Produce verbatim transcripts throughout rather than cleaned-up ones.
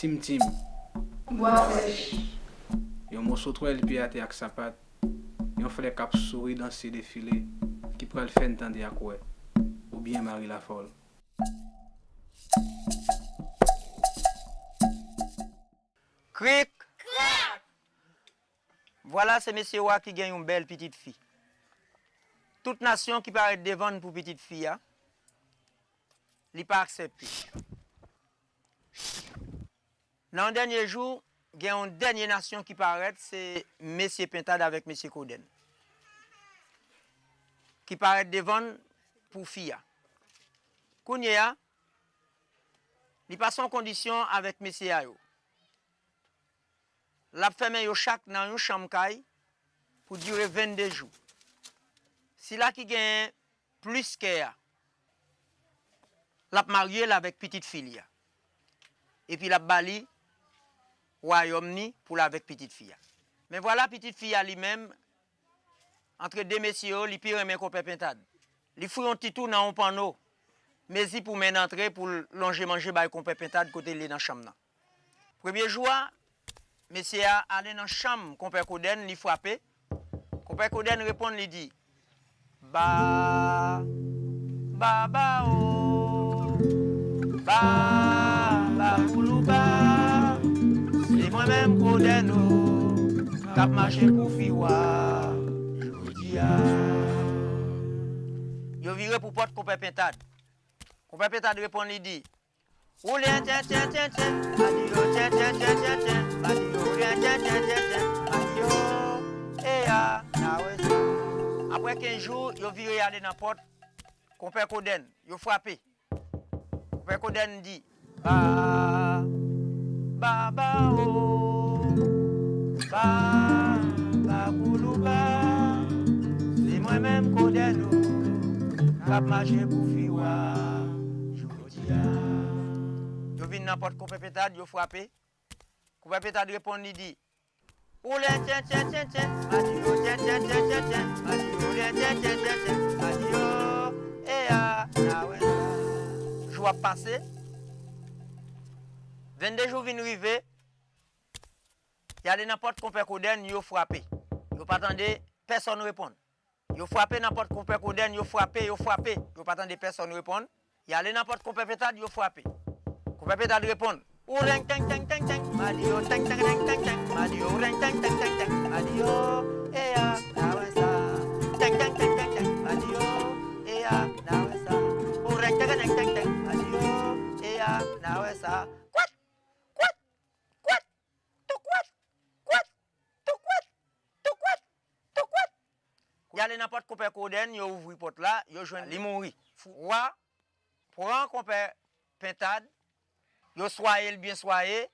Tim Tim. Bwa sèch. Yon moso twal pliye atè ak sapat, yon flè k ap souri danse defile, ki pral fè n tande ak wè, oubyen Mari Lafòl. Krik! Krak! Vwala se mesye wa ki gen yon bèl pitit fi. Tout nasyon ki parèt devan n pou pitit fi a, li pa aksepte. Nan yon dènye jou, gen yon dènye nasyon ki parèt, se mesye Pentad avèk mesye Kodenn ki parèt devan n pou fi a. Kounye a, li pase yon kondisyon avèk mesye a yo. L ap fèmen yo chak nan yon chanm kay pou dire vennde jou. Sila ki genyen plis kè a, l ap marye l avèk pitit fi li a. Epi l ap ba li wayòm ni pou l avèk pitit fi a. Men vwala pitit fi a li menm, antre de mesye yo, li pi renmen Konpè Pentad. Li foure yon ti tou nan yon panno, mezi pou men n antre pou l lonje manje bay Konpè Pentad kote l ye nan chanm nan. Premye jou a, mesye a ale nan chanm Konpè Kodenn, li frape. Konpè Kodenn reponn, li di, ba, ba, ba, o, ba, ba, koulou, ba, se mwen menm Kodenn, o, k ap mache pou fi wa jodi a. Yo vire pou pòt Konpè Pentad. Konpè Pentad reponn, li di, ou lyen tyen, tyen, tyen, tyen, madi yo, tyen, tyen, tyen, tyen, tyen, madi yo, lyen tyen, tyen, tyen, tyen, madi yo, eya, n a wè sa. Apre kenz jou, yo vire y ale nan pòt Konpè Kodenn, yo frape. Konpè Kodenn di, ba, ba, ba, o, ba, ba, koulou, ba, se mwen menm Kodenn, o, k ap mache pou fi wa. Yo vin nan pòt Konpè Pentad, yo frape. Konpè Pentad reponn, li di, ou lyen tyen, tyen, tyen, tyen, madi yo, tyen, tyen, tyen, tyen, tyen, madi yo, lyen tyen, tyen, tyen, tyen, madi yo, eya, n a wè sa. Jou ap pase, vennde jou vin rive, y ale nan pòt Konpè Kodenn, yo frape. Yo pa tande pèsonn reponn. Yo frape nan pòt Konpè Kodenn, yo frape, yo frape. Yo pa tande pèsonn reponn. Y ale nan pòt Konpè Pentad, yo frape. Konpè Pentad reponn, ou reng teng teng teng teng, madi yo, teng teng teng teng teng, madi yo, reng teng teng teng teng, madi yo, eya, n a wè sa. Teng teng teng teng teng, madi yo, eya, n a wè sa. Ou reng teng teng teng teng, madi yo, eya, n a wè sa. Kwat, kwat, kwat. Toukwèt! Kwèt! Toukwèt! Toukwèt! Toukwèt! Y ale nan pòt Konpè Kodenn, yo ouvri pòt la, yo jwenn li mouri. Wa pran Konpè Pentad, yo swaye l byen swaye.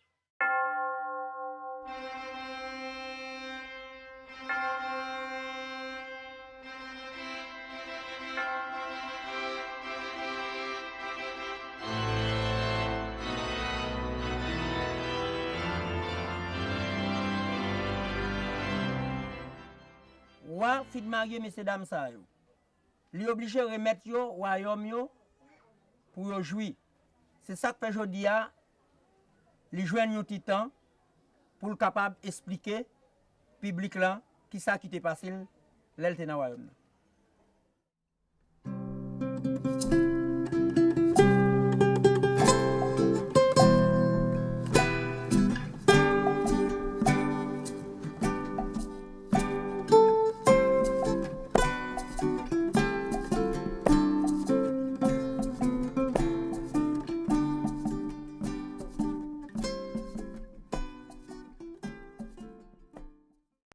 Wa fin marye mesyedam sa yo. Li oblije remèt yo wayòm yo pou yo jwi. Se sa k fè jodi a, li jwenn yon ti tan pou l kapab esplike piblik la kisa ki te pase l lè l te nan wayòm nan.